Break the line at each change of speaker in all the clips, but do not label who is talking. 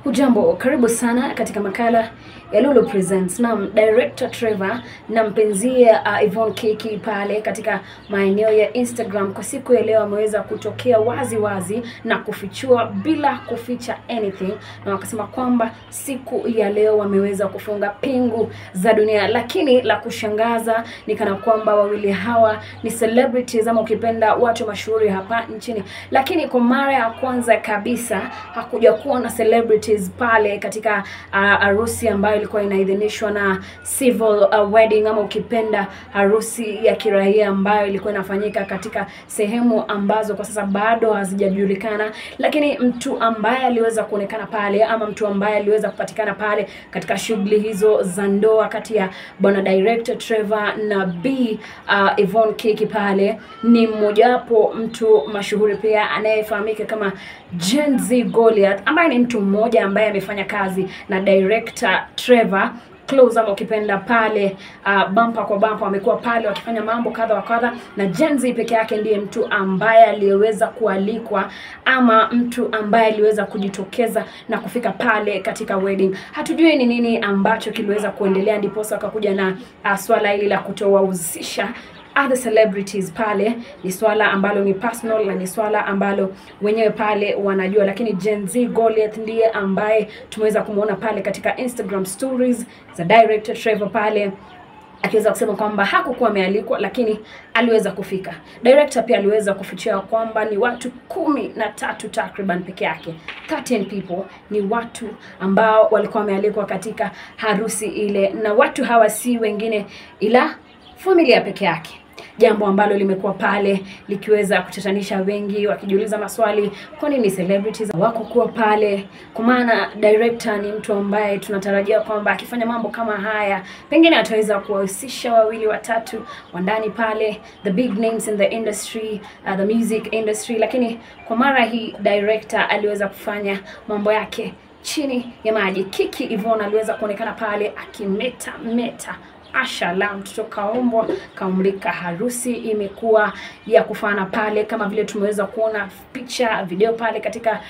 Hujambo, karibu sana katika makala ya Lulu Presents. Na director Trevor na mpenzie Yvonne Kiki pale katika maeneo ya Instagram kwa siku ya leo ameweza kutokea wazi wazi na kufichua bila kuficha anything, na wakasema kwamba siku ya leo wameweza kufunga pingu za dunia. Lakini la kushangaza ni kana kwamba wawili hawa ni celebrities ama ukipenda watu mashuhuri hapa nchini, lakini kwa mara ya kwanza kabisa hakuja kuwa na celebrities pale katika harusi ambayo ilikuwa inaidhinishwa na civil wedding ama ukipenda harusi ya kiraia ambayo ilikuwa inafanyika katika sehemu ambazo kwa sasa bado hazijajulikana. Lakini mtu ambaye aliweza kuonekana pale ama mtu ambaye aliweza kupatikana pale katika shughuli hizo za ndoa kati ya bwana director Trevor na B Yvonne Kiki pale ni mmojawapo mtu mashuhuri pia anayefahamika kama Gen Z Goliath, ambaye ni mtu mmoja ambaye amefanya kazi na director Trevor close ama ukipenda pale bumper kwa bumper, wamekuwa pale wakifanya mambo kadha wa kadha, na Gen Z peke yake ndiye mtu ambaye aliyeweza kualikwa ama mtu ambaye aliweza kujitokeza na kufika pale katika wedding. Hatujui ni nini ambacho kiliweza kuendelea ndiposa wakakuja na swala hili la kutowahusisha other celebrities pale. Ni swala ambalo ni personal na ni swala ambalo wenyewe pale wanajua, lakini Gen Z Goliath ndiye ambaye tumeweza kumuona pale katika Instagram stories za director Trevor pale akiweza kusema kwamba hakukuwa amealikwa lakini aliweza kufika. Director pia aliweza kufichua kwamba ni watu 13 takriban peke yake, 13 people ni watu ambao walikuwa wamealikwa katika harusi ile, na watu hawa si wengine ila familia peke yake, jambo ambalo limekuwa pale likiweza kutatanisha wengi wakijiuliza maswali, kwa nini celebrities wako kuwa pale? Kwa maana director ni mtu ambaye tunatarajia kwamba akifanya mambo kama haya pengine ataweza kuwahusisha wawili watatu wa ndani pale, the big names in the industry, the music industry. Lakini kwa mara hii director aliweza kufanya mambo yake chini ya maji. Kiki Yvonne aliweza kuonekana pale akimeta meta Asha la mtoto kaombwa kaumlika. Harusi imekuwa ya kufana pale, kama vile tumeweza kuona picha video pale katika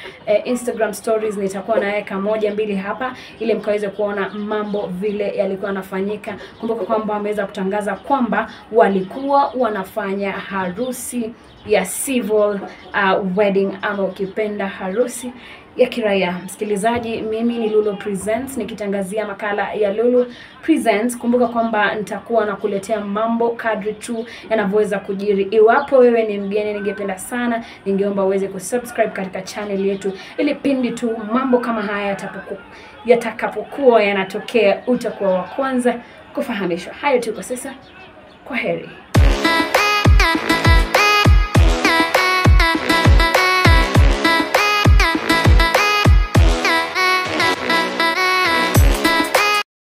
Instagram stories. Nitakuwa naweka 1 2 hapa ili mkaweze kuona mambo vile yalikuwa yanafanyika. Kumbuka kwamba wameweza kutangaza kwamba walikuwa wanafanya harusi ya civil wedding ama ukipenda harusi ya kiraia. Msikilizaji, mimi ni Lulu Presents nikitangazia makala ya Lulu Presents. Kumbuka kwamba nitakuwa nakuletea mambo kadri tu yanavyoweza kujiri. Iwapo wewe ni mgeni, ningependa sana, ningeomba uweze kusubscribe katika channel yetu ili pindi tu mambo kama haya yatakapokuwa yanatokea utakuwa wa kwanza kufahamishwa. Hayo tu kwa sasa. Kwaheri.